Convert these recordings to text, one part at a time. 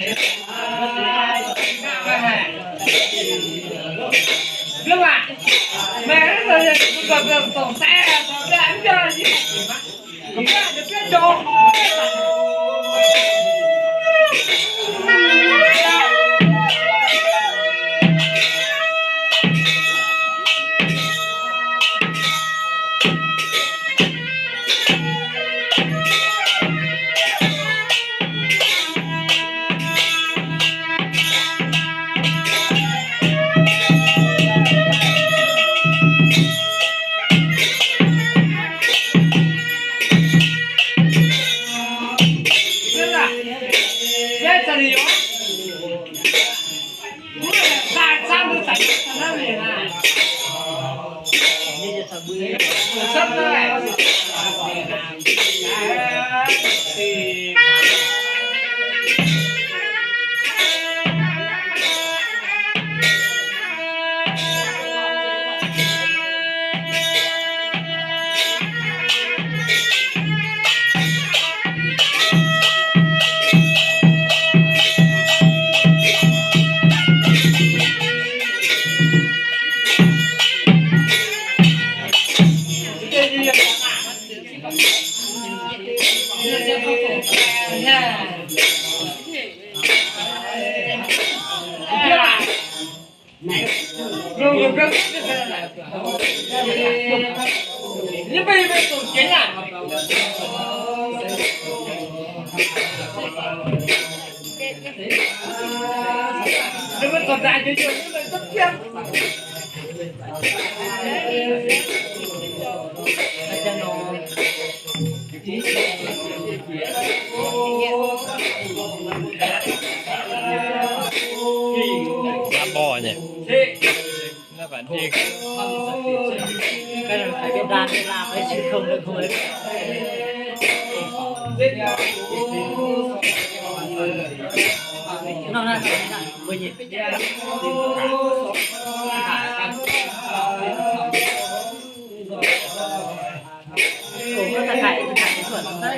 Aav borh nyei. Cái này phải biết đan, biết làm, cái chứ không là không ấy. Nó là, nó là, vừa nhìn. Ủa, có thằng Hải, thằng Hải kỹ thuật đấy.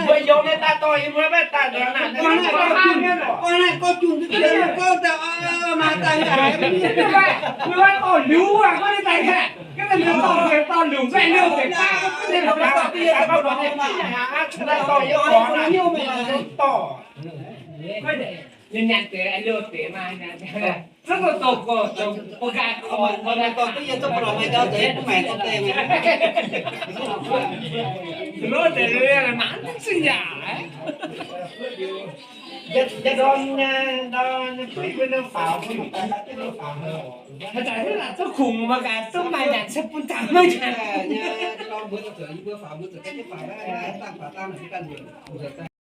Mbuo yiem naaiv daaih dorh yie mbuo maiv daaih ndorm naaic. Mbuo naaiv gorngv jun, gorngv daaih, maiv daaih haaix. Mbuo gorngv liuz aqv, gorngv daaih haaix. Gorngv daaih dorh liuz, dorh liuz maiv liuz deix baav, gorngv daaih dorh yie gorngv naaic, dorh. Ninh nyanc deix, liuz deix maah. Zungv gorngv dongh, dongh ba'nqaang korv, gorngv daaih dorh duqv yie zungv ba'longc maiv jauv deix, mv maaih zungv deix. Liuz deix mangc duqv zinh yaac. Yie ndorm nyei, ndorm nyei, mbuo ninh faaux, mbuo ninh faaux. Haaix zanc hnangv naaic zungv kungx mangc gaax, zungv maaih nyanc se bun dangx maiv nyanc.